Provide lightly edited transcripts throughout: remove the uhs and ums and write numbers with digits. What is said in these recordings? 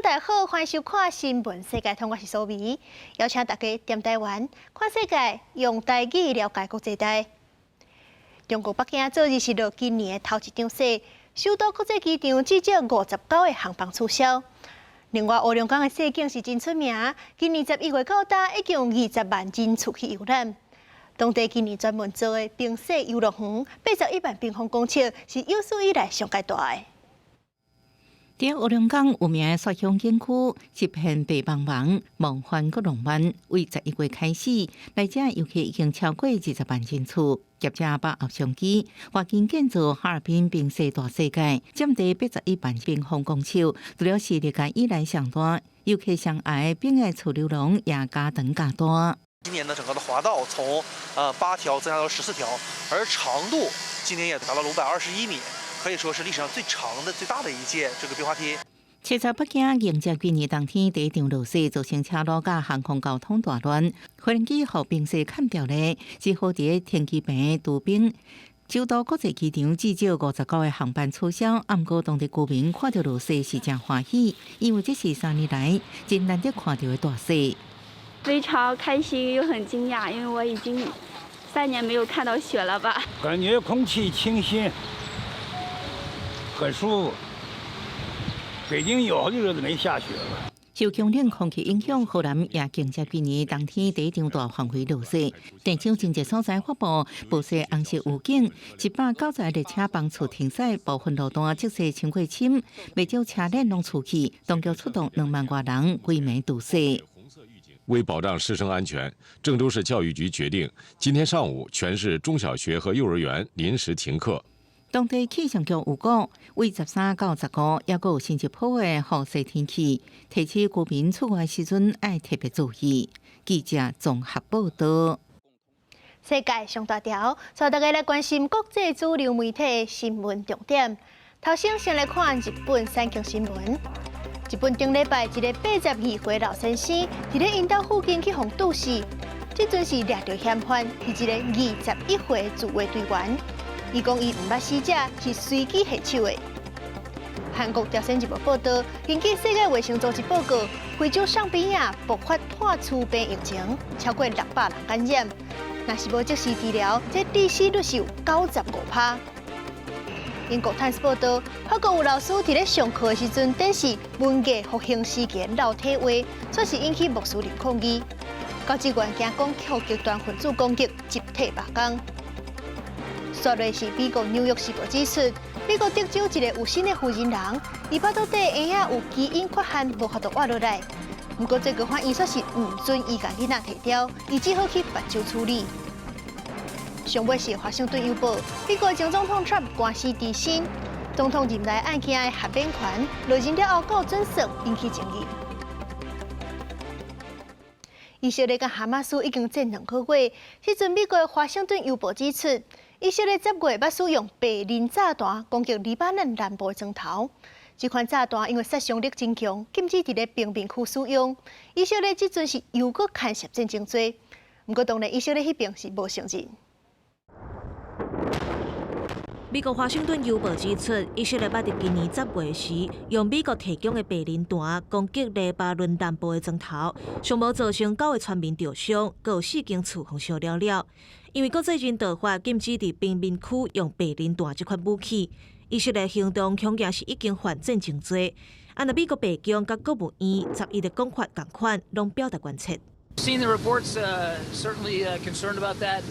大家好，歡迎收看《新聞世界通》，我是蘇美，邀請大家踮台灣看世界，用台語了解國際大。中國北京昨日是落今年的頭一場雪，首都國際機場至少59個航班取消。另外，烏龍崗的雪景是真出名，今年11月到今已經有20萬人次去遊覽。當地今年專門做的冰雪遊樂園，81萬平方公尺，是有史以來上蓋大的。佇烏龍崗有名的雪鄉景區，一片白茫茫，夢幻閣浪漫。為11月開始，來遮遊客已經超過20萬人次。業者把握商機，挖金建造哈爾濱冰雪大世界，佔地81萬平方公尺，除了是歷屆以來上大，遊客上愛冰的儲流籠也加長加大。今年呢，整個的滑道從8條增加到14條，而長度今年也達到了521米。可以說是歷史上最長的、最大的一屆這個冰滑梯。七十北京迎接今年冬天第一場落雪，造成車路佮航空交通大亂，飛機予冰雪崁著咧，只好佇停機坪除冰。首都國際機場至少59個航班取消，毋過當地居民看著落雪是誠歡喜，因為這是3年來真難得看著的大雪。非常開心又很驚訝，因為我已經3年沒有看到雪了吧？感覺空氣清新。很舒服。北京有好幾日子沒下雪了。受強冷空氣影響，河南也迎接今年冬天第一場大範圍落雪。鄭州真濟所在發布暴雪紅色預警，190個列車班次停駛，部分路段積雪超過深，袂少車鏈攏出去，當局出動2萬外人規暝除雪。為保障師生安全，鄭州市教育局決定，今天上午全市中小學和幼兒園臨時停課。當地氣象局有講，為13到15，猶閣有新一波的雨雪天氣，提醒居民出外時陣愛特別注意。記者綜合報道。世界上大條，帶大家來關心國際主流媒體的新聞重點。頭先先來看日本產經新聞。日本頂禮拜一个82歲老先生，佇咧𪜶兜附近去予毒死，這陣是掠著嫌犯，是一个21歲自衛隊員。伊講伊毋捌死者，是隨機下手的。韓國朝鮮日報報導，根據世界衛生組織報告，非洲尚比亞爆發炭疽病疫情，超過600人感染。若是無及時治療，這致死率是有95%。英國泰斯報導，法國有老師佇咧上課的時陣，展示文藝復興時期的老體畫，卻是引起穆斯林抗議。教職員驚講予極端分子攻擊，集體罷工。煞落是美國紐約時報指出，美國德州一个有新的婦人人，伊腹肚底嬰仔有基因缺陷，無法度活落來。毋過最高法院說是毋准伊共囡仔提掉，伊只好去別州處理。上尾是華盛頓郵報，美國前總統川普官司纏身，總統任內案件的豁免權，落任了後閣有準算引起爭議。以色列佮哈馬斯已經戰2個月，彼陣美國華盛頓郵報指出，以色列10月捌使用白磷炸彈攻擊黎巴嫩南部的莊頭。這款炸彈因為殺傷力真強，禁止佇咧平民區使用。以色列這陣是又閣牽涉戰爭罪，毋過當然以色列彼邊是無承認。美國華盛頓郵報指出，以色列捌佇今年10月時，用美國提供的白磷彈攻擊黎巴嫩南部的莊頭，上無造成九个村民著傷，閣有四間厝予燒了了。因為國際人道法禁止佇平民區用白磷彈這款武器，以色列行動恐驚是已經犯戰爭罪。啊，若美國白宮佮國務院11的講法仝款，攏表達關切。 Seen the reports, certainly concerned about that.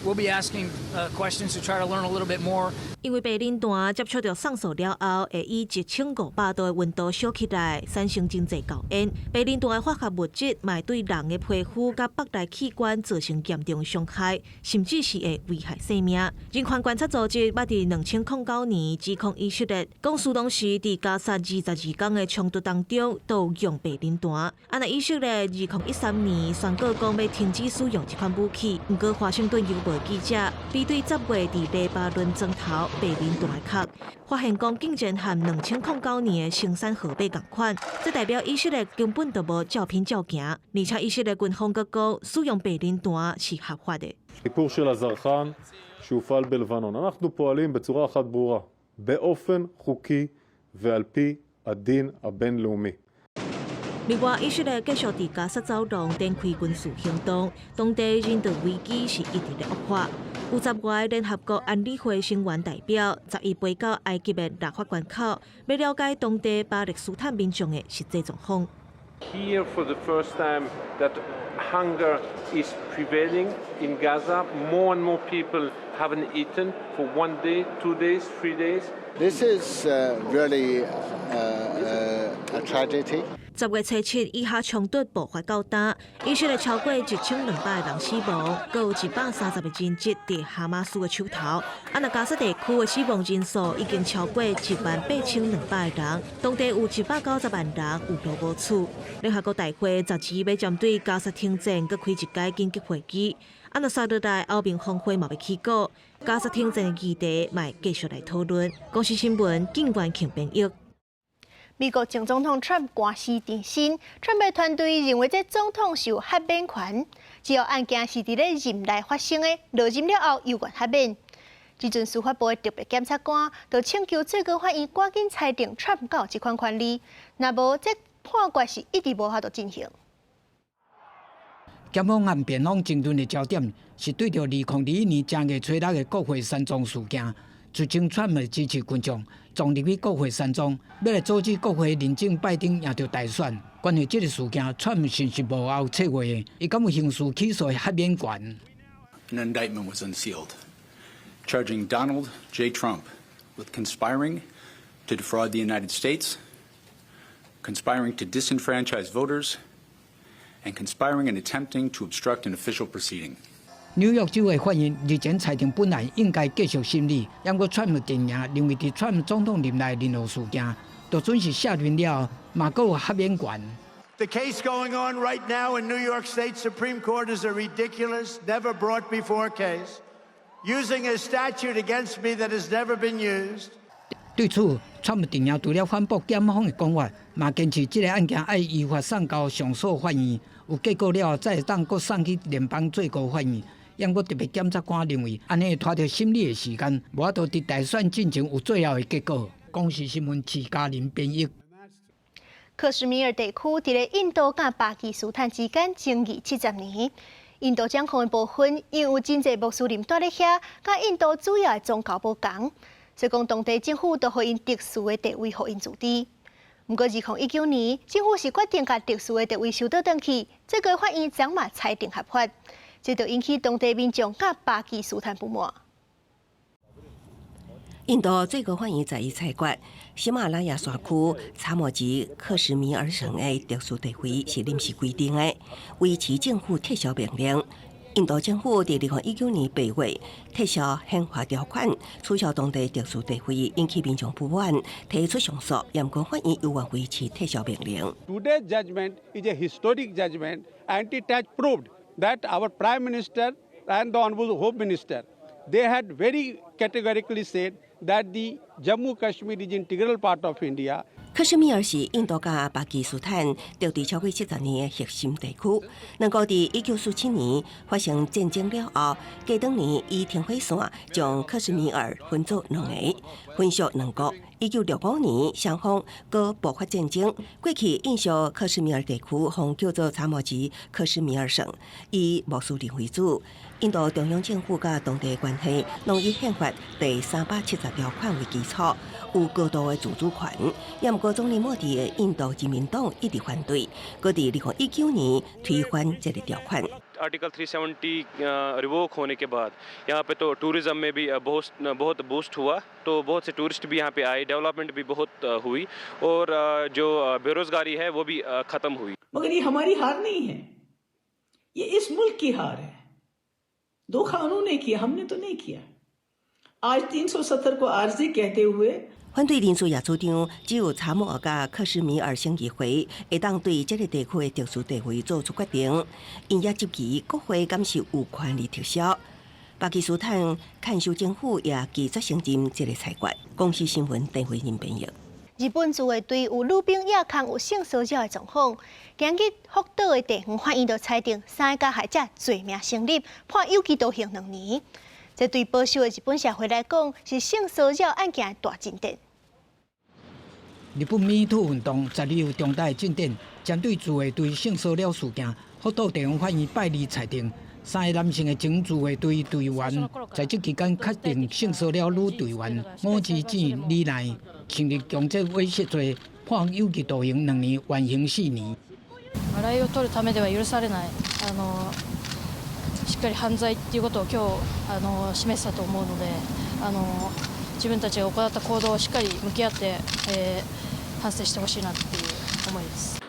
We'll be asking questions to try to learn a little bit more. 因為白磷彈接觸著送素了後，會以1500度的溫度燒起來，產生真濟厚煙。白磷彈的化學物質嘛會對人的皮膚佮腹內器官造成嚴重傷害，甚至是會危害性命。人權觀察組織捌佇2009年指控以色列，講蘇當時佇加薩22工的衝突當中都有用白磷彈。啊，若以色列2013年宣告講欲停止使用這款武器，毋過華盛頓郵報記者比對10月佇黎巴嫩莊頭白磷彈的殼，發現講竟然和2009年的生產號碼仝款，這代表以色列根本就無照片照行，而且以色列軍方閣講使用白磷彈是合法的。 סיפור של הזרחן שהופעל בלבנון. אנחנו פועלים בצורה אחת ברורה, באופן חוקי ועל פי הדין הבינלאומי. 另外，以色列繼續佇加薩走廊展開軍事行動，當地人道危機是一直咧惡化。有10外聯合國安理會成員代表11飛到埃及的拉法關口，欲了解當地巴勒斯坦民眾的實際狀況。 Here for the first time that hunger is prevailing in Gaza. More and more people haven't eaten for one day, 2 days, 3 days. This is really a tragedy. 10月初7，以哈衝突爆發到今，以色列超過1200人死亡，閣有130個人質佇哈馬斯的手頭。啊，若加薩地區的死亡人數已經超過18,200人，當地有190萬人有路無厝。聯合國大會12欲針對加薩停戰，閣開一擺緊急會議。啊，若紲落來歐盟峰會嘛欲起鼓，加薩停戰的議題嘛會繼續來討論。公視新聞，警官慶編譯。美國前總統川普官司纏身，川普團隊認為這總統是有豁免權，只要案件是佇咧任內發生的，落任了後猶原豁免。這陣司法部的特別檢察官就請求最高法院趕緊裁定川普有這款權利，若無這判決是一直無法度進行。檢方和辯方爭論的焦點是對著2021年正月初六的國會山莊事件，自稱川普的支持群眾撞入去國會山莊，欲來阻止國會認證拜登贏著大選。關於這个事件，川普是毋是幕後策劃的？伊敢有刑事起訴的豁免權？ An indictment was unsealed, charging Donald J. Trump with conspiring to defraud the United States, conspiring to disenfranchise voters, and conspiring and attempting to obstruct an official proceeding. 紐約州的法院日前裁定本案應該繼續審理，毋過川普陣營認為，佇川普總統任內任何事件，就算是卸任了，嘛閣有豁免權。 The case going on right now in New York State Supreme Court is a ridiculous, never brought before case, using a statute against me that has never been used. 對此，川普陣營除了反駁檢方的講法，嘛堅持這个案件愛依法送交上訴法院，有結果了後，才會當閣送去聯邦最高法院。毋過特別檢察官認為，按呢拖著審理的時間，無法度佇大選進前有最後的結果。公視新聞徐嘉玲編譯。克什米爾地區佇咧印度佮巴基斯坦之間爭議70年，印度掌控的部分因有真濟穆斯林蹛咧遐，佮印度主要的宗教無仝，所以講當地政府都予𪜶特殊的地位，予𪜶自治。毋過2019年，政府是決定共特殊的地位收倒轉去，最高法院昨嘛裁定合法，這就引起當地民眾佮巴基斯坦不滿。印度最高法院十一裁決，喜馬拉雅山區查謨及克什米爾省的特殊地位是臨時規定的，維持政府撤銷命令。印度政府佇2019年8月撤銷憲法條款，取消當地特殊地位，引起民眾不滿，提出上訴，毋過法院猶原維持撤銷命令。 Today's judgment is a historic judgment, and it has proved that our Prime Minister and the Honorable Home Minister, they had very categorically said that the Jammu Kashmir is integral part of India. 克什米爾是印度佮巴基斯坦爭執超過70年的核心地區。兩國佇1947年發生戰爭了後，過當年以停火線將克什米爾分做兩個，分屬兩國。1965年，雙方閣爆發戰爭。過去印屬克什米爾地區，予叫做查謨及克什米爾省，以穆斯林為主。印度中央政府佮當地關係，攏以憲法第370條款為基礎，有高度的自主權。也毋過總理莫迪的印度人民黨一直反對，閣佇2019年推翻這个條款。 Article 370 revoke होने के बाद यहाँ पे तो tourism में भी बहुत बहुत boost हुआ, तो बहुत से tourist भी यहाँ पे आए, development भी बहुत हुई और जो बेरोजगारी है वो भी ख़त्म हुई। मगर ये हमारी हार नहीं है, ये इस मुल्क की हार है। धोखा उन्होंने किया, हमने तो नहीं किया। आज 370 को आर्जी कहते हुए 反對人士也主張，只有查謨佮克什米爾省議會會當對這个地區的特殊地位做出決定。𪜶也質疑國會敢是有權利撤銷。巴基斯坦看守政府也拒絕承認這个裁決。公視新聞鄧慧仁編譯。日本自衛隊有女兵夜空有性騷擾的狀況，今日福島的地方法院就裁定三个加害者罪名成立，判有期徒刑2年。這對保守的日本社會來講，是性騷擾案件的大進展。日本 Me Too 運動12有重大進展，針對自衛隊性騷擾事件，福島地方法院拜二裁定，三个男性的前自衛隊隊員在這期間確定性騷擾女隊員五之子李奈，成立強制猥褻罪，判有期徒刑2年，緩刑4年。笑いを取るためでは許されない、しっかり犯罪っていうことを今日示したと思うので、自分たちが行った行動をしっかり向き合って、反省してほしいなっていう思いです。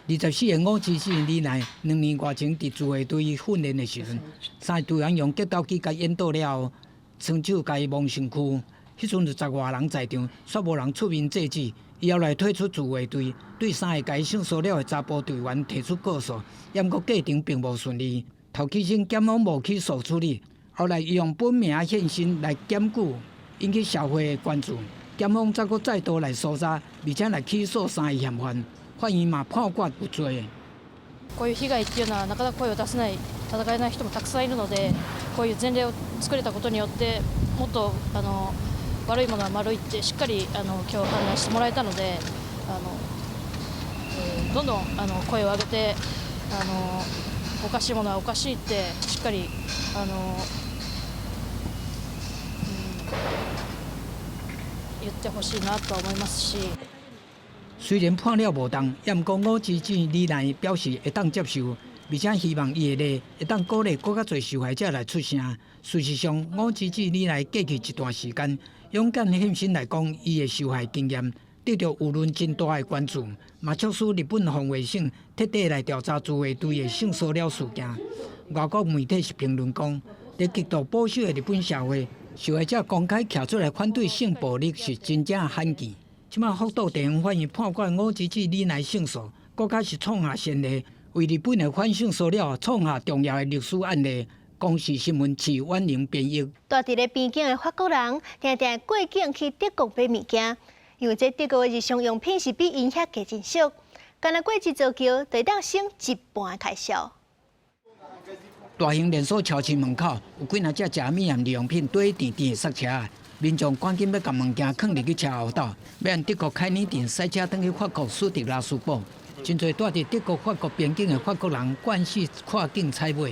24个五之子李奈2年外前佇自衛隊訓練的時陣，三个隊員用格鬥機共引導了後，雙手共伊摸身軀，彼陣有十外人在場，煞無人出面制止。伊後來退出自衛隊，對三个共伊性騷擾的查埔隊員提出告訴，毋過過程並無順利。頭起先檢方無起訴處理，後來伊用本名現身來檢舉，引起社會的關注。檢方才閣再度來搜查，而且來起訴三个嫌犯，法院嘛判決有罪。こういう被害っていうのはなかなか声を出せない、戦えない人もたくさんいるので、こういう前例を作れたことによって、もっと悪いものは悪いってしっかり今日判断してもらえたので、どんどん声を上げて、おかしいものはおかしいってしっかり言ってほしいなと思いますし。雖然判了無重，也毋過五之子李奈表示會當接受，而且希望伊的例會當鼓勵閣較濟受害者來出聲。事實上，五之子李奈過去一段時間勇敢現身來講伊的受害經驗，得到輿論真大的關注，嘛促使日本防衛省徹底來調查自衛隊的性騷擾事件。外國媒體是評論講，佇極度保守的日本社會，受害者公開徛出來反對性暴力是真正罕見。這擺福島地方法院判決五之子李奈勝訴，閣較是創下先例，為日本的反性騷擾創下重要的歷史案例。公視新聞徐婉玲編譯。住佇咧邊境的法國人，定定過境去德國買物件，因為這德國的日常用品是比𪜶遐價真俗，干焦過一座橋，就會當省一半開銷。大型連鎖超市門口有幾若隻食物和日用品堆甜甜的塞車，民眾趕緊欲共物件囥入去車後斗，欲按德國凱爾鎮駛車轉去法國斯特拉斯堡。真濟住佇德國法國邊境的法國人慣勢跨境採買，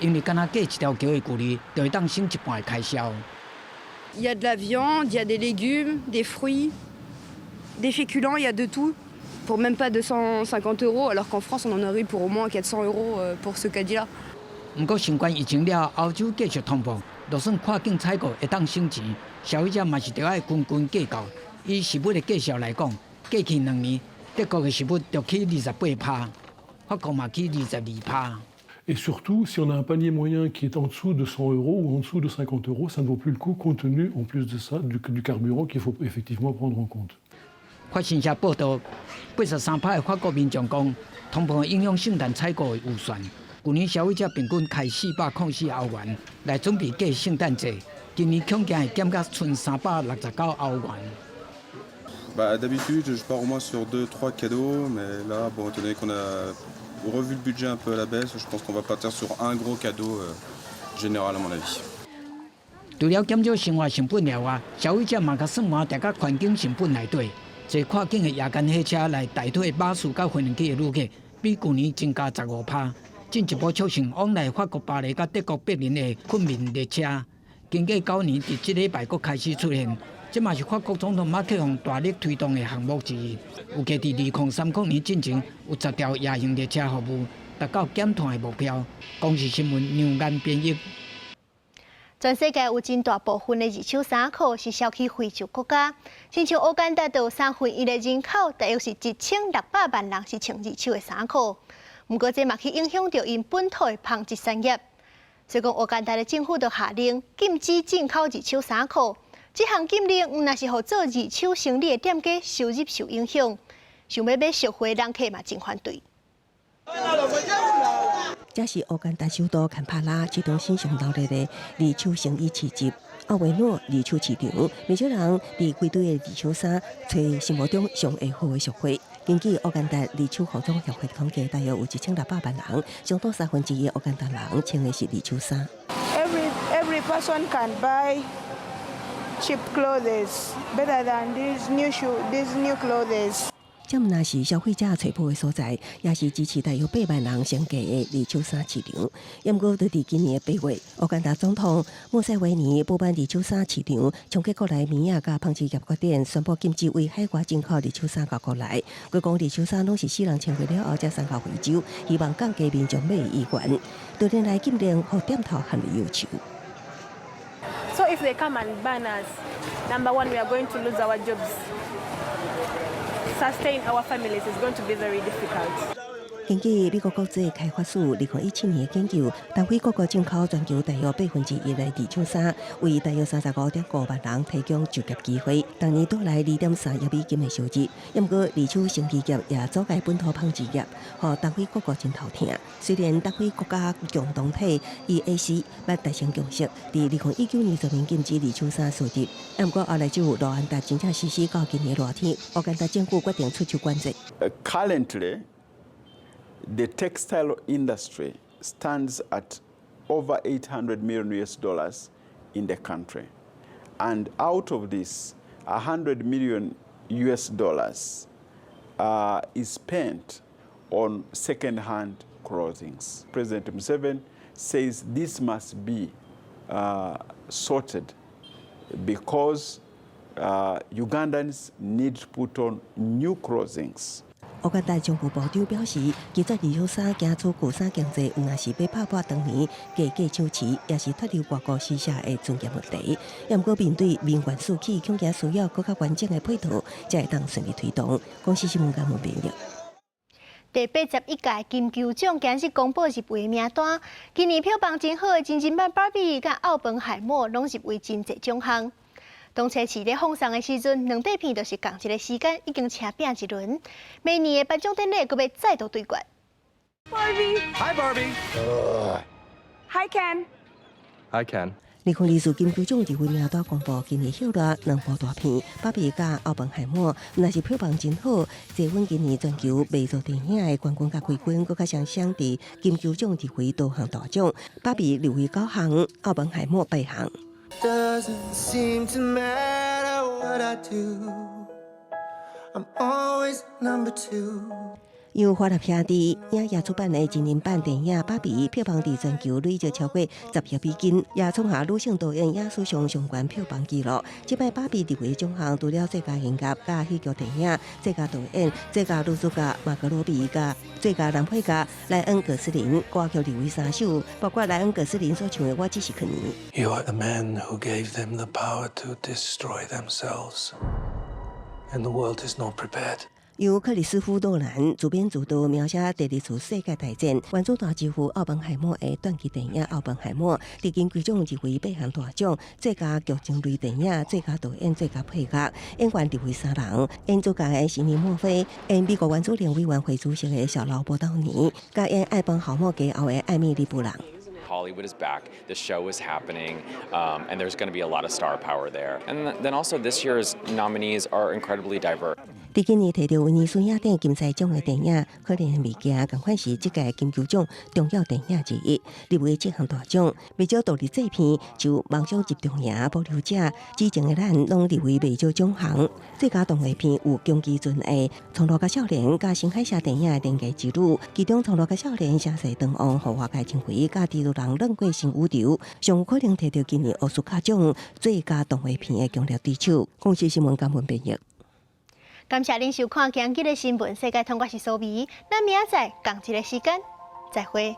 因為干焦過一條橋的距離，就會當省一半的開銷。 Il y a de la viande, il y a des légumes, des fruits, des féculents, il y a de tout pour même pas 250 euros, alors qu'en France on en aurait pour au moins 400 euros pour ce caddie-là. 毋過新冠疫情了後，歐洲繼續通報，就算跨境採購會當省錢，消費者嘛是著愛斤斤計較。以食物的介紹來講，過去2年德國的食物就起28趴，法國嘛起22趴。 Et surtout, si on a un panier moyen qui est en dessous de 100 euros ou en dessous de 50 euros, ça ne vaut plus le coup compte tenu, en plus de ça, du carburant qu'il faut effectivement prendre en compte. 法新社報道，83趴的法國民眾講，通膨會影響聖誕採購的預算。舊年消費者平均開404歐元來準備過聖誕節，今年恐驚會減到賰369歐元。 Bah, d'habitude, je pars au moins sur deux, trois cadeaux, mais là, bon, étant donné qu'on a revu le budget un peu à la baisse, je pense qu'on va partir sur un gros cadeau général à mon avis. 除了減少生活成本了外，消費者嘛共算盤疊佮環境成本內底，坐跨境的夜間火車來代替巴士佮飛機的旅客，比舊年增加15趴。進一步促成往來法國巴黎佮德國柏林的困眠列車，經過9年，佇這禮拜閣開始出現。這嘛是法國總統馬克宏大力推動的項目之一。預計佇2030年進前，有10條夜行列車服務，達到減碳的目標。公視新聞梁岩編譯。全世界有真大部分的二手衫褲是銷去非洲國家，親像烏干達就有三分一的人口，大約是1600萬人是穿二手的衫褲。毋過這嘛去影響著𪜶本土的紡織產業。所以講烏干達的政府就下令禁止進口二手衫褲。這項禁令毋但是予做二手生理的店家收入受影響，想欲買俗貨的人客嘛真反對。這是烏干達首都坎帕拉市中心上鬧熱的二手生意市集。奧維諾二手市場，毋少人佇規堆的二手衫，揣心目中上會好的俗貨。根據烏干達二手服裝協會統計，大約有1600萬人，相當三分之一的烏干達人穿的是二手衫。 Every person can buy Cheap clothes, better than these new shoe, these new clothes. 這毋但是消費者揣寶的所在，也是支持大約8萬人生計的二手衫市場。毋過，就佇今年的8月，烏干達總統穆塞維尼補辦二手衫市場，衝擊國內棉仔佮紡織業決定，宣布禁止對海外進口二手衫到國內。佢講二手衫攏是死人穿過了後才送到非洲，希望降低民眾買的意願。多年來禁令予店頭陷入憂愁。 So if they come and ban us, number one, we are going to lose our jobs. Sustain our families is going to be very difficult. 根據美國國際開發署2017年的研究，東非各國進口全球大約1/8的二手衫，為大約35.5萬人提供就業機會，逐年帶來2.3億美金的收入。毋過，二手成衣業也阻礙本土紡織業，予東非各國真頭疼。雖然東非國家共同體 EAC 捌達成共識，佇2019年全面禁止二手衫輸入，毋過後來只有盧安達真正實施到今年熱天，烏干達政府決定出手管制。 Currently, the textile industry stands at over 800 million US dollars in the country. And out of this, 100 million US dollars is spent on second-hand clothing. President Museveni says this must be sorted because Ugandans need to put on new clothing. 烏干達商務部長表示，拒絕二手衫驚出舊衫經濟，毋但是欲拍破當年低價搶市，也是脫離外國施捨的尊嚴問題。毋過面對民怨四起，恐驚需要閣較完整的配套，才會當順利推動。公視新聞監文編譯。第81屆金球獎今日公布入圍名單，今年票房真好的真人版芭比佮奧本海默攏入圍真濟獎項。當初市咧放送的時陣，兩塊片就是仝一个時間，已經車拚一輪。明年的頒獎典禮，閣欲再度對決。 Barbie. Hi Barbie. Hi Ken. Hi Ken. 2024金球獎入圍名單公布，今年睺熱兩部大片《芭比》佮《奧本海默》，毋但是票房真好，坐穩今年全球賣座電影的冠軍佮季軍，閣較雙雙佇金球獎入圍多項大獎。芭比入圍九項，奧本海默八項。 Doesn't seem to matter what I do. I'm always number two. 由華納兄弟影業出版的真人版電影《芭比》票房佇全球累積超過10億美金，也創下女性導演影史上上懸票房紀錄。這擺芭比入圍獎項，除了最佳音樂、佮喜劇電影、最佳導演、最佳女主角瑪格羅比佮最佳男配角萊恩·葛斯林，歌曲入圍三首，包括萊恩·葛斯林所唱的《我只是肯尼》。 You are the man who gave them the power to destroy themselves, and the world is not prepared. 由克里斯夫·諾蘭主編主導，描寫第二次世界大戰原子彈之父奧本海默的傳記電影《奧本海默》，佇金球獎入圍八項大獎，最佳劇情類電影、最佳導演、最佳配樂，演員入圍三人，演主角的席尼墨菲，演美國原子能委員會主席的小勞勃道尼，佮演奧本海默家後的艾米麗布朗。 Hollywood is back, the show is happening, and there's going to be a lot of star power there. And then also this year's nominees are incredibly diverse. 佇今年摕著威尼斯影展金獅獎的電影《可憐的物件》，仝款是這屆金球獎重要電影之一，入圍七項大獎。袂少獨立製片，像《夢想集中營》、《保留者》、《之前的咱》攏入圍袂少獎項。最佳動畫片有宮崎駿的《蒼鷺佮少年》佮新海誠電影的《電界之旅》，其中《蒼鷺佮少年》聲勢當旺，予外界認為佮蜘蛛人轉過新宇宙，上有可能摕著今年奧斯卡獎最佳動畫片的強烈對手。公視新聞監文編譯。感謝恁收看今日的新聞世界通，我是蘇美，咱明仔載仝一个時間再會。